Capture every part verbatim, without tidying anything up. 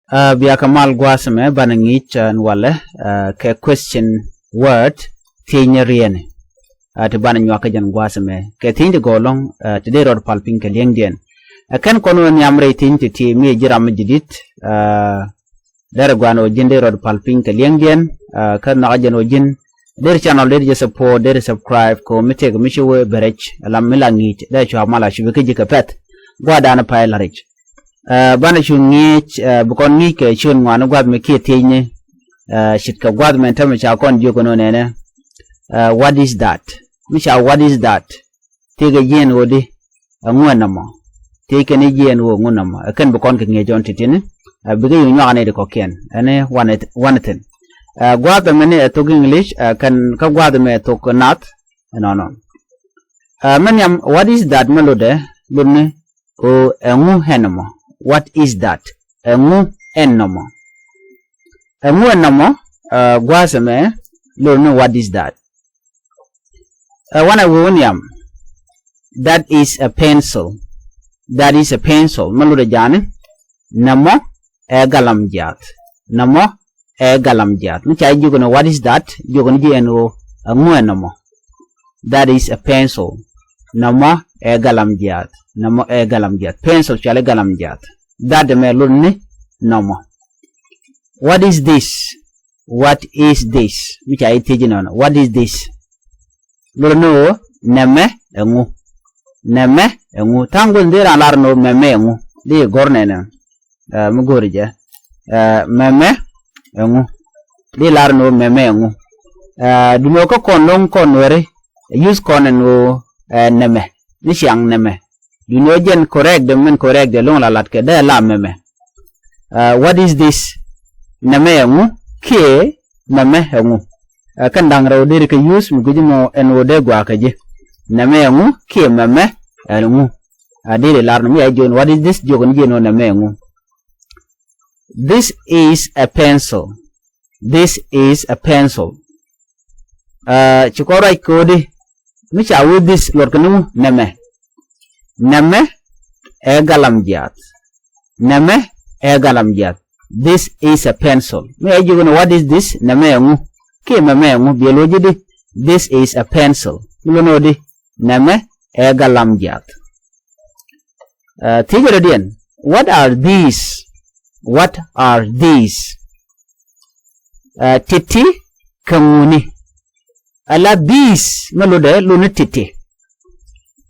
Aa, bia kɛ mal gua̱a̱th ɛmɛ banɛ ŋi̱i̱c, aa, ɛn walɛ, aa, kɛ question word thiecni riɛni. Aa, ti banɛ nyuak kä jɛn gua̱a̱th ɛmɛ kɛ thiecni ti gɔw ɛlɔ̱ŋ, aa, ti dee rɔɔd pal piny kɛ li̱eŋdiɛn. Ɛ kɛn kɔn wä nhiam rɛy thiecni ti ti mi ɛ ji̱ ram mi ji̱ di̱t, aa, derɛ gua̱a̱n ɣöö ji̱n dee rɔɔd pal piny kɛ li̱eŋdiɛn, aa, kä nhɔakä jɛn ɣöö ji̱n deri channel deri jɛ support, deri subscribe kɛ ɣöö mi tëëkɛ mi ci wee bɛ rɛc, ɛ lam mi la ŋi̱i̱c dee cua mal a cupi kä ji̱ kɛ pɛ̈th. Gua̱a̱th da̱a̱n pay la rɛc. Aa, banɛ cu ŋi̱i̱c, aa, bi kɔn ŋi̱i̱c kɛ ciöt ŋuani gua̱a̱th mi kiɛ thiecni, aa, ce̱tkɛ gua̱a̱th mɛn täämɛ ca kɔn jiök ɛn ɣöö nɛnɛ, aa, what is that? Mi ca what is that? Tëëkɛ jiɛn ɣöö di, ɛŋu ɛ nɔmɔ? Tëëkɛ ni jiɛn ɣöö ɛŋu nɔmɔ? Ɛ kɛn bi kɔn kɛ ŋi̱eec ɔn ti̱ti̱ni, aa, bikɛ yio̱w nyuak ni ti kɔ̱kiɛn. Ɛn ɛ wanɛ, wanɛ thi̱n. Aa, gua̱a̱th ɛmɛ ni ɛ thok English, aa, kɛn kä gua̱a̱th ɛmɛ ɛ thok Naath ɛnɔnɔ. Aa, mɛ nhiam, what is that? Mɛ lotdɛ, lot ni ɣöö ɛŋu ɛ nɔmɔ? What is that? Ɛŋu ɛ nɔmɔ? Ɛŋu ɛ nɔmɔ? Aa, gua̱a̱th ɛmɛ lot ni what is that? Aa, wanɛ wee wä nhiam, that is a pencil. That is a pencil. Mɛ lotdɛ ja̱a̱ni, nɔmɔ ɛ galam jiaath. Nɔmɔ ɛ galam jiaath. Mi ca jiök ni what is that? Jiök ni ji̱ ɛn ɣöö ɛŋu ɛ nɔmɔ? That is a pencil. Nɔmɔ ɛ galam jiaath. Nɔmɔ ɛ galam jiaath. Pencil cɔali galam jiaath. That ɛmɛ lot ni nɔmɔ. What is this? What is this? Mi ca ji̱ thiec inɔnɔ, what is this? Lot ni ɣöö nɛmɛ ɛŋu? Nɛmɛ ɛŋu? Tha̱a̱ŋ gua̱th in dee raan lar ni ɣöö mɛmɛ ɛŋu, dee gɔ̱r nɛnɛ. Aa, mi go̱o̱ri jɛ. Aa, mɛmɛ ɛŋu? Dee lar ni ɣöö mɛmɛ ɛŋu? Aa, duŋni ɣöö kä kɔn lo̱ŋ kɔn Nuääri, use kɔn ɛn ɣöö, aa, nɛmɛ. Ni ciaŋ nɛmɛ. Duŋni ɣöö jɛn correct dɛ, min correct dɛ lo̱ŋ la latkɛ dee la mɛmɛ. Aa, what is this? Nɛmɛ ɛŋu kiɛ mɛmɛ ɛŋu? Aa, kɛn da̱ŋ rɛw deri kɛ use mi gui̱ci mɔ ɛn ɣöö dee gɔaa kä ji̱. Nɛmɛ ɛŋu kiɛ mɛmɛ ɛŋu? Aa, deri lar ni mi ca jiök ni what is this? Jiök ni ji̱ ɛn ɣöö nɛmɛ ɛŋu? This is a pencil. This is a pencil. Aa, ci kɔn ruac kɛ ɣöö di, mi ca wee this luɔtkɛ ni ŋu? Nɛmɛ. Nɛmɛ ɛ galam jiaath. Nɛmɛ ɛ galam jiaath. This is a pencil. Mi ca jiök ni what is this? Nɛmɛ ɛŋu? Kiɛ mɛmɛ ɛŋu? Biɛ luɔ̱c ji̱ di, this is a pencil. Mi lot ni ɣöö di, nɛmɛ ɛ galam jiaath. Aa, thiecɛ rɔ̱diɛn, what are these? What are these? Aa, ti̱ti̱ kɛ ŋuni? Ala these mɛ lotdɛ lot ni ti̱ti̱.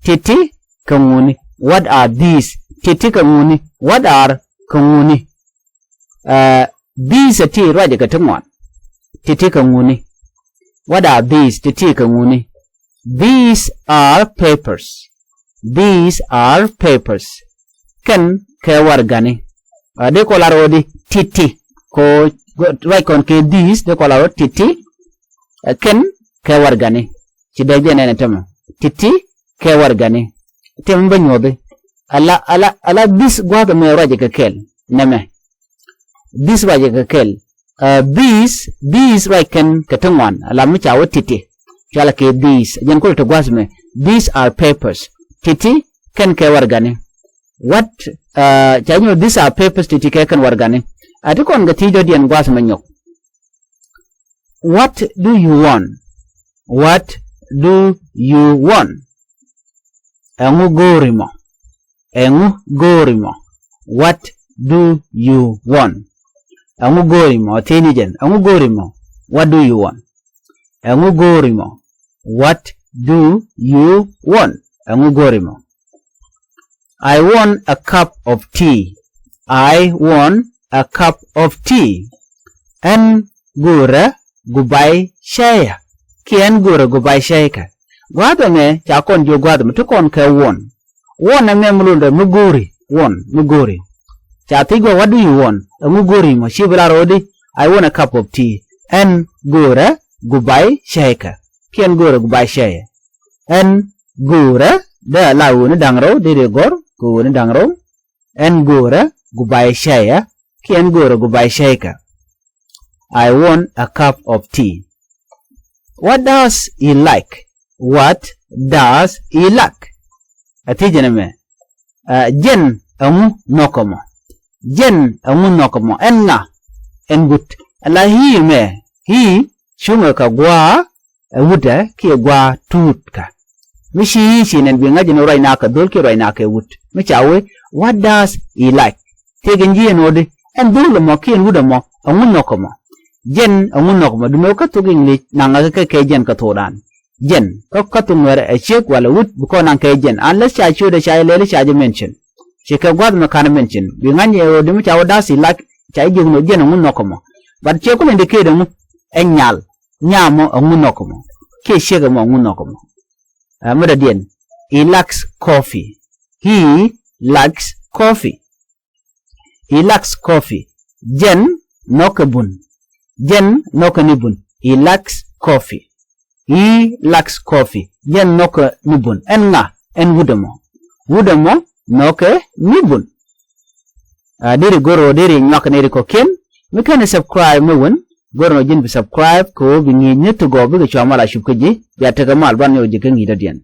Ti̱ti̱ kɛ ŋuni? What are these? Ti̱ti̱ kɛ ŋuni? What are kɛ ŋuni? Aa, these ɛ ti ruacɛ kɛ ti ŋuan. Ti̱ti̱ kɛ ŋuni? What are these? Ti̱ti̱ kɛ ŋuni? These are papers. These are papers. Kɛn kɛ warɛgani. Aa, dee kɔ lar ɣöö di ti̱ti̱. Kɔ ruac kɔn kɛ these, dee kɔ lar ɣöö ti̱ti̱. Aa, kɛn kɛ warɛgani. Ci dee jɛ nɛn ɛ tämɛ. Ti̱ti̱ kɛ warɛgani. Tɛmɛ bä nyuɔthi. Ala, ala, ala these gua̱a̱th ɛmɛ ruacɛ kɛ kɛl. Nɛmɛ. These ruacɛ kɛ kɛl. Aa, these, these ruac kɛn kɛ ti ŋuan, ala mi ca wee ti̱ti̱. Cɔalɛ kɛ these. Jɛn kulɛ ti gua̱a̱th ɛmɛ. These are papers. Ti̱ti̱ kɛn kɛ warɛgani. What, aa, ca nyuɔ̱th these are papers, ti̱ti̱ kɛ kɛn warɛgani. Aa, ti kɔn kɛ thiec dɔ̱diɛn gua̱a̱th ɛmɛ nyɔk. What do you want? What do you want? Ɛŋu go̱o̱ri mɔ? Ɛŋu go̱o̱ri mɔ? What do you want? Ɛŋu go̱o̱ri mɔ? Thiecni jɛn. Ɛŋu go̱o̱ri mɔ? What do you want? Ɛŋu go̱o̱ri mɔ? What do you want? Ɛŋu go̱o̱ri mɔ? I want a cup of tea. I want a cup of tea. Ɛn go̱o̱rä guba̱y cäyä. Kiɛ ɛn go̱o̱rä guba̱y cäykä. Gua̱a̱th ɛmɛ ca kɔn jiök gua̱a̱th ɛmɛ ti kɔn kɛ want. Want ɛmɛ mi lotdɛ mi go̱o̱ri. Want mi go̱o̱ri. Ca thiec gua̱a̱th, what do you want? Ɛŋu go̱o̱ri mɔ? Ci bi lar ɣöö di, I want a cup of tea. Ɛn go̱o̱rä guba̱y cäykä. Kiɛ ɛn go̱o̱rä guba̱y cäyä. Ɛn go̱o̱rä, dee la ɣööni da̱ŋ rɛw, deri gɔ̱r kɛ ɣööni da̱ŋ rɛw. Ɛn go̱o̱rä guba̱y cäyä, kiɛ ɛn go̱o̱rä guba̱y cäykä. I want a cup of tea. What does he like? What does he like? Ɛ thiecɛ nɛmɛ. Aa, jɛn ɛŋu nhɔkä mɔ? Jɛn ɛŋu nhɔk ɛmɔ? Ɛn ŋa? Ɛn wut. Ala he mɛ, he cuŋɛ kɛ gua̱a̱, ɛ wut ɛ kiɛ gua̱a̱ tuut kä. Mi ci he ci nɛn bi ŋa̱c ɛn ruacna kɛ dho̱l kiɛ ruacna kɛ wut. Mi ca wee, what does he like? Thiek in ji̱ ɛn ɣöö di, ɛn dho̱l ɛmɔ kiɛ ɛn wut ɛmɔ, ɛŋu nhɔk ɛmɔ? Jɛn ɛŋu nhɔk ɛmɔ? Duundɛ kä thok English naŋ ɛ kɛ kɛ jɛn kä thokdan. Jɛn kä kä thok Nuɛr ɛ ciek walɛ wut, bi kɔn naŋ kɛ jɛn. Unless ca ciötdɛ ca jɛ lɛli ca jɛ mention. Ci kɛ gua̱th mɛ ka̱n mention. Bi ŋa̱c ɛ ɣöö di mi ca wä does he like, ca jɛ jiök ni ɣöö jɛn ɛŋu nhɔk ɛmɔ. But ciɛ kulɛ indicate ɛŋu? Ɛ nyal. Nyamɔ ɛŋu nhɔk ɛmɔ? Kiɛ ciek ɛmɔ ɛŋu nhɔk ɛmɔ? Ɛ mi dɔ̱diɛn. He likes coffee. He likes coffee. He likes coffee. Jɛn nhɔkɛ bun. Jɛn nhɔkɛ ni bun. He likes coffee. He likes coffee. Jɛn nhɔkɛ ni bun. Ɛn ŋa? Ɛn wut ɛmɔ. Wut ɛmɔ nhɔkɛ ni bun. Ah, deri go̱r ɣöö deri nyuak nɛy ti kɔ̱kiɛn. Mi /keni subscribe mi wän, go̱r nɔ ji̱n bi subscribe kɛ ɣöö bi ŋi̱i̱c ni ti gɔw bikɛ cua mal a cup kä ji̱. Bia tekɛ mal, duan nyɔk ji̱ kä ŋi̱i̱c dɔ̱diɛn.